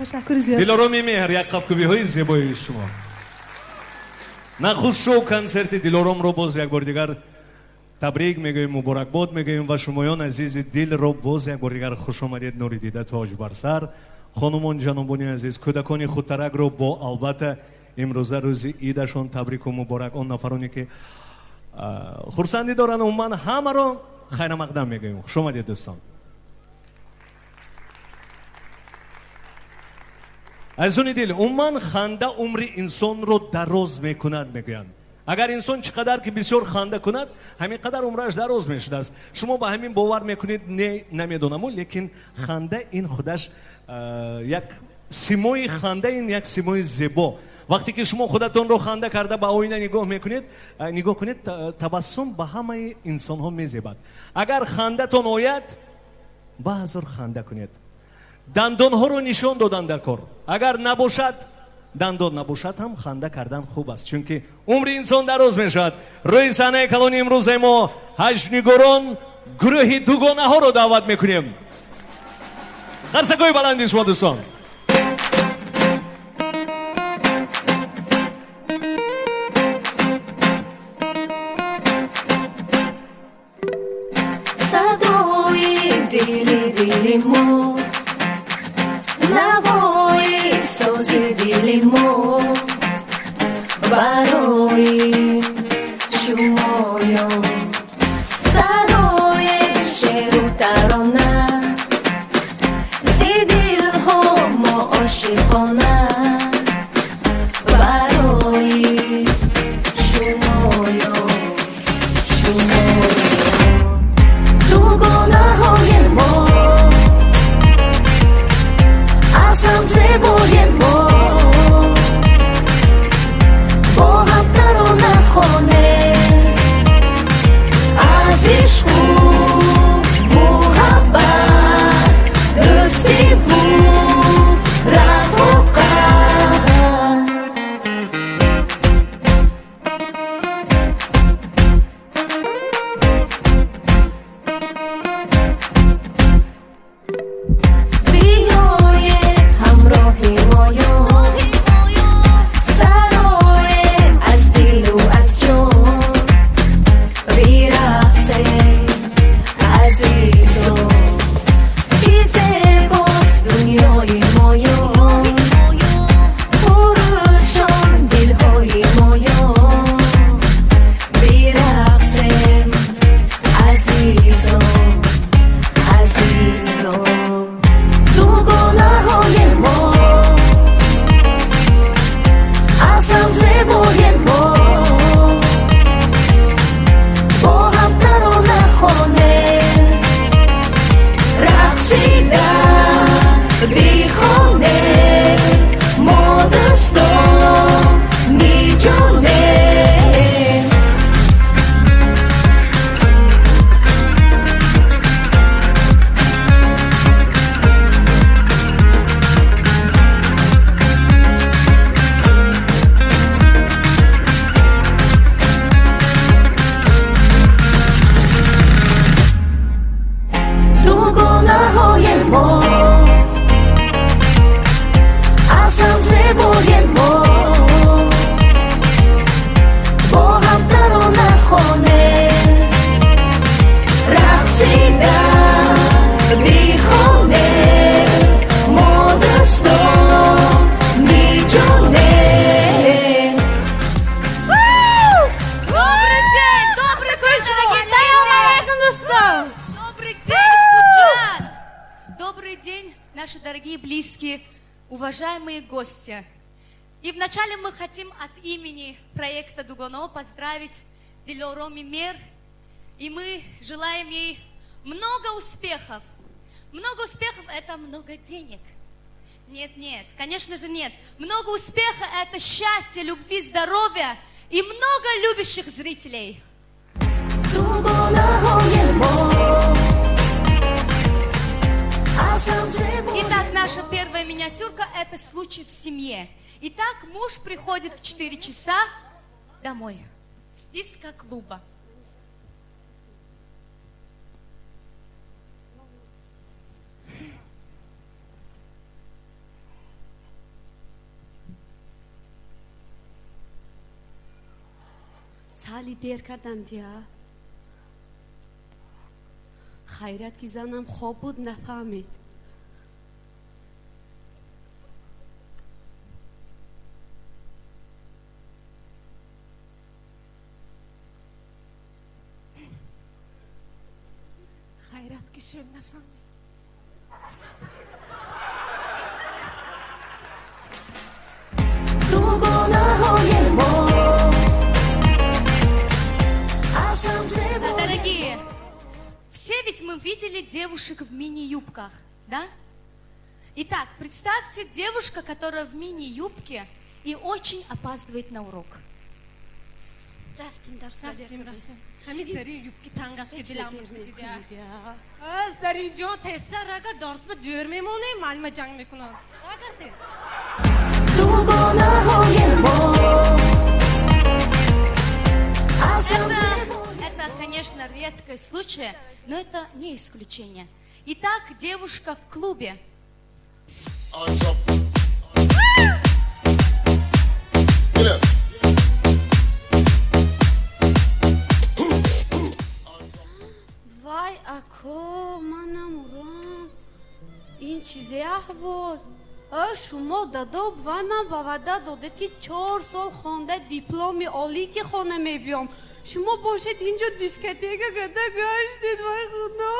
Ташаккури зиёд. Дилороми Меҳр, як қафкӯбиҳои зебои шумо. Нахуст шоу консерти Дилоромро боз як бори дигар табрик мегӯем, муборакбод мегӯем ва шумоён азизи дилро боз як бори дигар хуш омадед, нури дида тоҷ бар сар. Хонумон, ҷанобони азиз, кӯдакони худтаракро бо албатта имрӯза рӯзи идашон табрику муборак. Он нафароне ки хурсандӣ доранд, умуман ҳамаро хайрамақдам мегӯем. Хуш омадед, дӯстон. Азизони дил, умуман ханда умри инсонро дароз мекунад, мегӯянд. Агар инсон чӣ қадар ки бисёр ханда кунад, ҳамин қадар умраш дароз мешудааст. Шумо ба ҳамин бовар мекунед? Не, намедонаму, лекин ханда ин худаш як симои ханда, ин як симои зебо. Вақте ки шумо худатонро ханда карда ба оина нигоҳ мекунед, нигоҳ кунед, табассум ба ҳамаи инсонҳо мезебад. Агар хандатон ояд, баъзур ханда кунед. Дандонҳоро нишон додан дар кор. Агар набошад, дандон набошад ҳам ханда кардан хуб аст, чунки умри инсон дароз мешавад. Рӯи саҳнаи калони имрӯзаи мо ҳаҷвнигорон гурӯҳи дугонаҳоро даъват мекунем. Қарсакҳои баланди шумо, дӯстон. Садои дили дили мо, навои сози дили мо, барои шумоён сарои шеру тарона, зи дилҳо мо ошиқона, барои шумоён, шумоён дугонаҳои мо, аз ҳам зебои мо, бо ҳам тарона хонем, аз ишқу муҳаббат, дӯстиву рафоқат. Биёед ҳамроҳи моён, сароем аз дилу аз ҷон, бирақсем азизон, чӣ зебост дунёи моён, пурӯшон дилҳои моён, бирақсем азизон, азизон дугонаҳои мо, аз ҳам зебои мо, бо ҳам тарона хонем, рақсида бихонем, мо дӯстони ҷонем. Дугонаҳои мо, аз ҳам зебои мо, бо ҳам тарона хонем, рақсида бихонем, мо дӯстони ҷонем. Добрый день! Добрый день, дорогие Салом зрители! алайкум, дӯстон. Добрый день, Худжанд! Добрый день, наши дорогие близкие, уважаемые гости. И вначале мы хотим от имени проекта Дугоно поздравить Дилороми Мер. И мы желаем ей много успехов. Много успехов – это много денег. Нет, нет, конечно же нет. Много успеха – это счастье, любви, здоровья и много любящих зрителей. Дугонаҳои мо, аз ҳам зебои Итак, наша первая миниатюрка – это случай в семье. Итак, муж приходит в 4 часа домой с диско-клуба. Сали дер кардам дия. Хайрат ки занам хоб буд, нафаҳмид. Хайрат ки шуд, нафаҳмид. Дугонаҳои мо аз ҳам зебо. Дорогие, все ведь мы видели девушек в мини-юбках, да? Итак, представьте, девушка, которая в мини-юбке и очень опаздывает на урок. Рафтим, дарс. Рафтим, рафтим. Ҳамин зари юбки тангаш ки дилам дер. Зариҷон, тезтар, агар дарс ба дер мемонем, муаллима ҷанг мекунанд. Агар тез. Дугонаҳои мо аз ҳам зебо. Это, конечно, редкий случай, но это не исключение. Итак, девушка в клубе. On top. Get up. Вай, ако, ман намурам. Ин чизе аҳвол? А шумо, дадо, вай, ман ба ваъда додед, ки 4 сол хонда, дипломи олӣ ки хона мебиём. Шумо бошед, инҷо дискотека када гаштед. Вай, худо!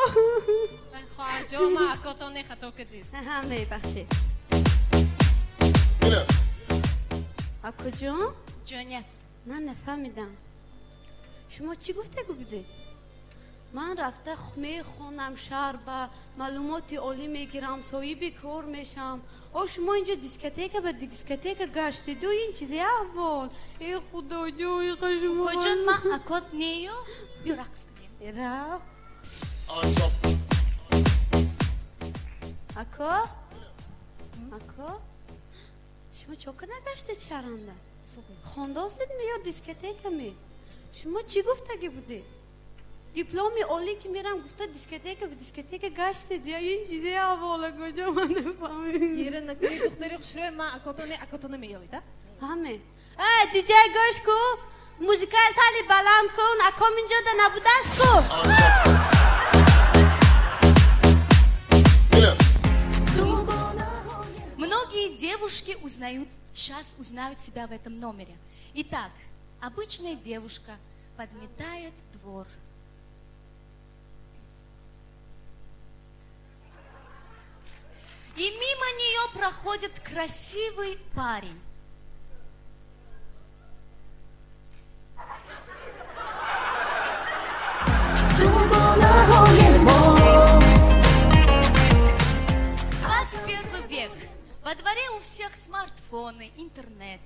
Вай, хоҳарҷон, ма акотон не, хато кардид. Мебахшед. Get up. Акоҷон. Ҷоня. Ман нафаҳмидам, шумо чӣ гуфтагу будед? Ман рафта мехонам, шаҳр ба маълумоти олӣ мегирам, соҳиби кор мешам. О шумо инҷо дискотека ба дискотека гаштеду. Ин чизе аҳвол? Э, худоҷон, шумо. Коҷон, ма акот нею, бё, рақс кунем. Рафт. On top. Ако, ако, шумо чо кар нагаштед шаҳранда? Хондостед ми ё дискотека ми? Шумо чӣ гуфтагӣ будед? Дипломи олӣ ки мерам гуфта, дискотека ба дискотека гаштед. Я ин чизе аҳвола, куҷо? Ман нафаҳмидам. Гира накунӣ, духтари хушрӯй, ман акотон не, акотона меёвед, а? Фаҳме. Э, диҷай, гӯш ку, музикаи сали баланд кун. Аком инҷода набудааст ку. On top. Get up. Дугонаҳои Многие девушки узнают, сейчас узнают себя в этом номере. Итак, обычная девушка подметает двор. И мимо нее проходит красивый парень. Дугонаҳои мо. 21 век. Во дворе у всех смартфоны, интернет.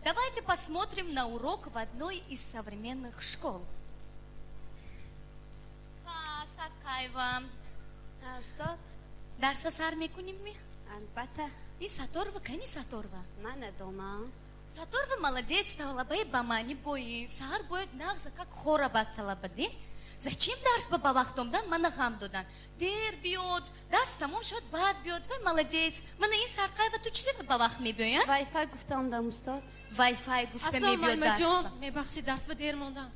Давайте посмотрим на урок в одной из современных школ. Ха, Саркаева. Устод. Дарса сар мекунем ми? Албатта. И Саторова, кани Саторова? Ман надонам. Саторова молодец, талабаи ба маъни бои. Саҳар бояд нағза как хора талабади. Зачем дарс ба вақт омдан, мана ғам додан? Дер биёд, дарс тамом шавад, баъд биёд. Вай, молодец. Мана ин Сарқаева, ту чизе ба вақт мебиёя? Вайфай гуфта омдам, устод. Вайфай гуфта Ассалом, мебиёд дарс. муаллимаҷон, мебахшед, дарс ба дер мондам.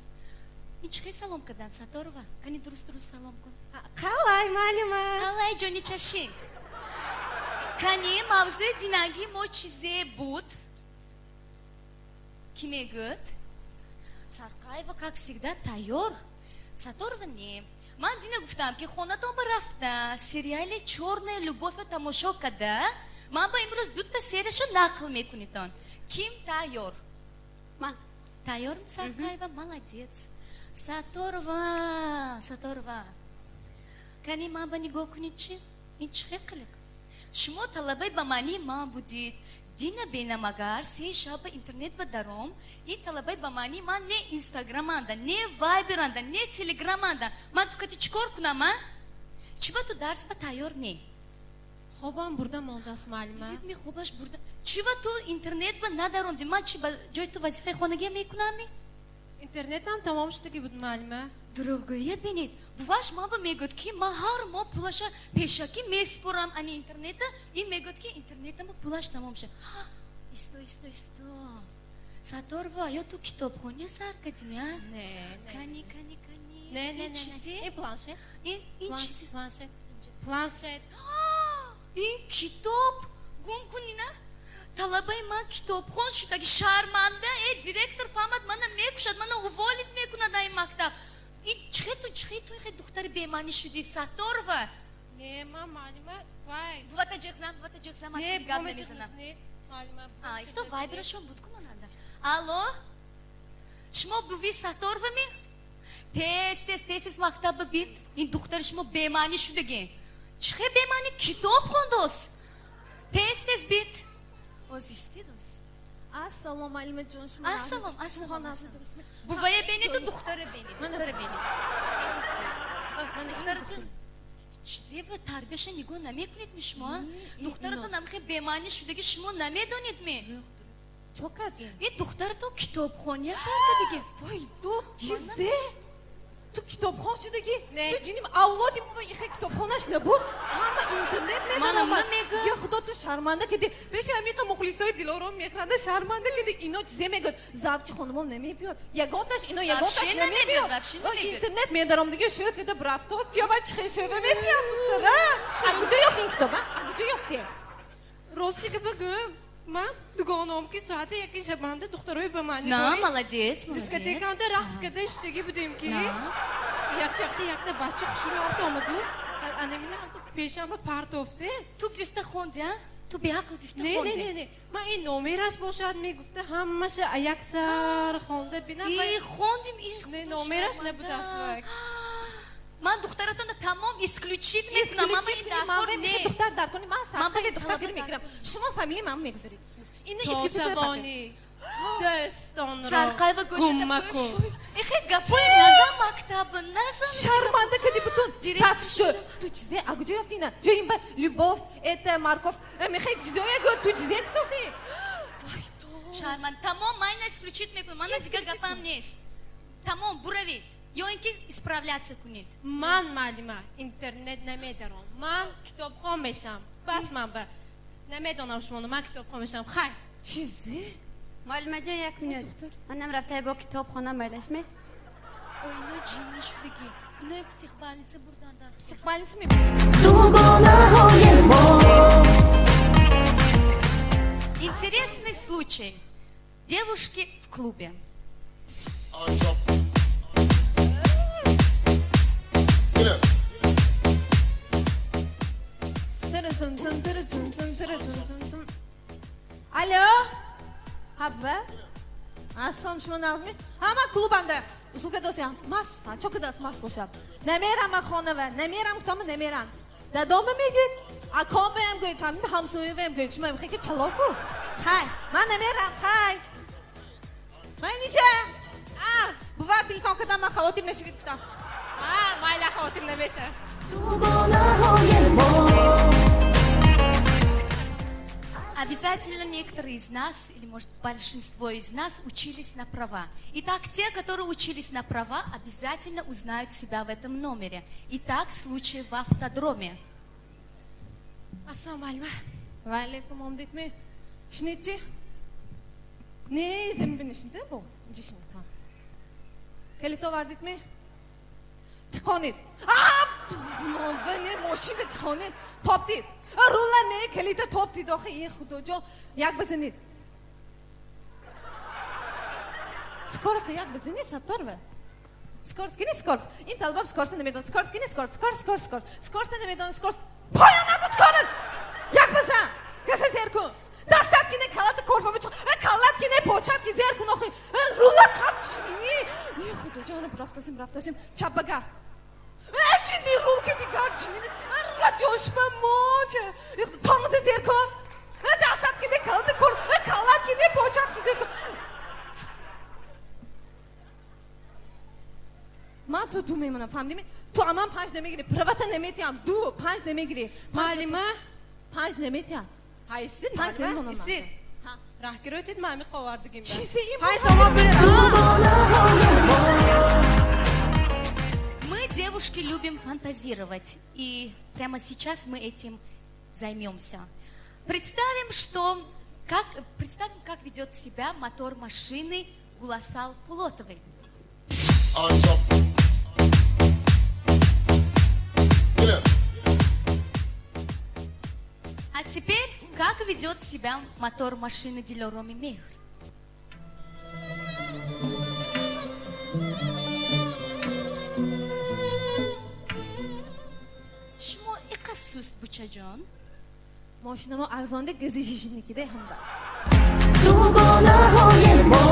Ин чӣ хел салом кардан, Саторова? Кани, дуруст, дуруст салом кун. Қалай, муаллима? Қалай, ҷони чашин. Кани, мавзӯи динагии мо чизе буд? Кӣ мегӯд? Сарқаева, как всегда, тайёр. Саторова не. Ман дина гуфтам, ки хонатон ба рафта сериали «Чёрная любовь» тамошо карда, ман ба имрӯз дута серияша нақл мекунитон. Ким тайёр? Ман. Тайёр, Сарқаева, молодец. Саторова, Саторова, кани, ман ба нигоҳ кунед, чи ин чӣ хел қилиқ? Шумо талабаи ба маънии ман будид. Дина бенамагар се шаб ба интернет ба даром, ин талабаи ба маънии ман не инстаграманда, не вайберанда, не телеграманда. Ман ту кати чӣ кор кунам, а? Чиба ту дарс ба тайёр не? Хобам бурда мондааст, муаллима. Дидед ми, хобаш бурда. Чиба ту интернет ба надаромди? Ман чи ба ҷои ту вазифаи хонагия мекунами? Интернетам тамом шудагӣ буд, муаллима. Дурӯғгӯия бинед. Буваш ман ба мегӯяд, ки ман ҳар моҳ пулаша пешакӣ меспорам, ани интернета. Ин мегӯяд, ки интернетама пулаш тамом шуд. Исто, исто, исто. Сатторова, ё ту китобхония сар кардими, а? Не, не. Кани, кани, кани. Не, не, Ин не. чизе? Ин планшет. Ин чизе? Планшет. Планшет. Ин китоб гум кунӣ на? Талабаи ман китобхон шудаги, шарманда. Э, директор фаҳмад, мана мекушад, мана уволить мекунад ин мактаб. Ин чихе ту, чихе ту ихе духтари бемаънӣ шудӣ, Сатторова? Не, ман муаллима, вай. Бувата ҷеғзам, бувата ҷеғзам, Не, ман гап намезанам. Не, муаллима. А, исто вайберашон буд ку мананда. Алло? Шумо буви Сатторовами? Тез, тез, тез, тез мактаба бит. Ин духтари шумо бемаънӣ шудагӣ. Чихе бемаънӣ, китоб хондост? Тез, тез бит. Оз истед, оз. Ассалом, муаллимаҷон, шумо Ассалом, ассалом, хонасӣ ассалом. Дурустми? Бувая бинеду, духтара бинед, духтара бинед. Духтаратон чизева тарбияша нигоҳ намекунед ми шумо, а? Духтаратон амхе бемаънӣ шудаги, шумо намедонед ми? Чо кардем? Ин духтаратон китобхония сар кардагӣ. Вой, ту чизе? Ту китобхон шудагӣ? Не. Ту ҷиним авлоди мо ихе китобхонаш набуд, ҳама интернет Манам медаромад. намегӯям. Я худо, ту шарманда киди. Пеши ҳамиқа мухлисои Дилором мехранда шарманда киди. Ино чизе мегӯяд? Завчи хонумом намебиёд. Ягонташ ино ягонташ Вообще намебиёд, намебиёд. вообще О, намебиёд. интернет медаром дига шӯ кида брафтост ё ва чихе шӯва метиям духтара. А куҷо ёфти ин китоба? А куҷо ёфти? Рости ки бигӯм, ман дугонаом ки соати яки шабанда духтарои ба маъни На, дорӣ. молодец, молодец. Дискотеканда рақс карда иштагӣ будем ки Нақс. якчақта якта бача хушрӯ омд омаду анамина ҳамто пешама партофте. Ту гирифта хонди, а? Ту беақл гирифта Не, не. хонди. Не, не, ман ин номераш бошад мегуфта, ҳамаша яксар хонда бинам. И хондим, и Не, номераш набуд аслак. Ман духтаратонро тамом исключить мекунам, мама, ин Ман даркор мехоҳам не. Духтар дар кунӣ, ман Ман сартаги ба духтар талаба киди дар мегирам. Шумо фамилияи ман мегузоред. Ина То исключить карда. тавонӣ дӯстонро Сарқайва гум гӯшата макун. пӯш. Ихе гапои назан мактаб, назан. Шарманда кади бутун. Директор. Ту, ту чизе, а куҷо ёфти ина? Ҷои ин ба любовь, это морковь. Мехоҳи чизое гӯ, ту чизе кутоси? Вай, ту. Шарманд, тамом, ман ина исключить мекунам, мана дигар гапам нест. Тамом, буравед. Ё ин ки исправляться кунед. Ман, муаллима, интернет намедаром, ман китобхон мешам, бас. Ман ба намедонам шумоно, ман китобхон мешам, хайр. Чизе? Муаллимаҷон, як минут. Манам рафта бо китобхона майлашме. О, ино ҷинни шудагӣ. Ино психбольница бурдан дар. Психбольница ми. Дугонаҳои мо. Интересный случай. Девушки в клубе. Hands up. Get up. Тыры-тын, тын, тыры-тын, тын, тыры-тын, тын, тын. Алло? Ҳабва? Ассалом, шумо нағзми? Ҳа, ман клубанда. Услуга досям. Мас, ҳа, чо кадаст мас бошам. Намерам ман хонава, намерам, кутама намерам. Дадома мегӯед, акомаям гӯед, фаҳмидӣ, ҳамсояваям гӯед. Шумо мехоҳед ки чалоку? Хай, ман намерам, хай. Ман инҷа. Бува телефон кардам, ман хавотир нашавед гуфтам. А, майла, хавотир намеша. Дугонаҳои мо. Обязательно некоторые из нас, или, может, большинство из нас учились на права. Итак, те, которые учились на права, обязательно узнают себя в этом номере. Итак, случай в автодроме. Ассалому, муаллима. Ва алайкум, омдедми? Шинед чи? Не, замин бинишинд, бо. Инҷа шинед, ҳа. Калит овардидми? Тиқонед. А, не, мошина тиқонед. Топтид. Рула не, калита топтид, охи, е худоҷон, як бизанед. Скорость як бизанед, Сатторова. Скорость кини скорость. Ин талабам скорость намедонад. Скорость кини скорость, скорость, скорость, скорость. Скорость намедонад, скорость. Поён наду скорость. Як бизан. Каса зер кун. Дастат кине калата корфа бичо. Калат кине почат ки зер кун охи. Рула қат чини. Е худоҷон, рафтосим, рафтосим. Чап багар. Ҷинни рул ки дигар ҷинни. Рула ҷошма моча. Тормозе зер кун. Дастат кине калата кор. Калат кине почат ки зер кун. Ман ту ду мемонам, фаҳмидӣ? Ту аман панҷ намегирӣ, правата наметиҳам, ду панҷ намегирӣ. Муаллима. Панҷ наметиҳам. Ҳа, истид. Панҷ Муаллима, намемонам. Истид, раҳгиротид, ман ҳами қовардигим. Чизе ин? Панҷ сомон бир. Дугонаҳои мо. Мы, девушки, любим фантазировать. И прямо сейчас мы этим займемся. Представим, что Как, представим, как ведет себя мотор машины Гуласал Пулотовой. On top. Get up. А теперь, как ведет себя мотор машины Дилороми Мехр? Шумо иқа суст, бучаҷон? Мошинамо арзонда, газишишникида ҳамда. Дугонаҳои мо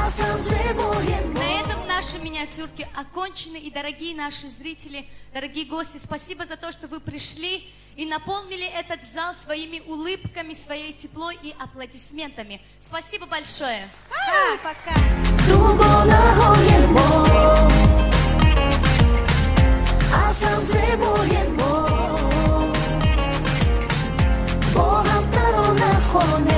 аз ҳам зебоем. На этом наши миниатюрки окончены. И, дорогие наши зрители, дорогие гости, спасибо за то, что вы пришли и наполнили этот зал своими улыбками, своей теплой и аплодисментами. Спасибо большое. Пока. Дугонаҳои мо аз ҳам зебоем мо, бо ҳам тарона хонем.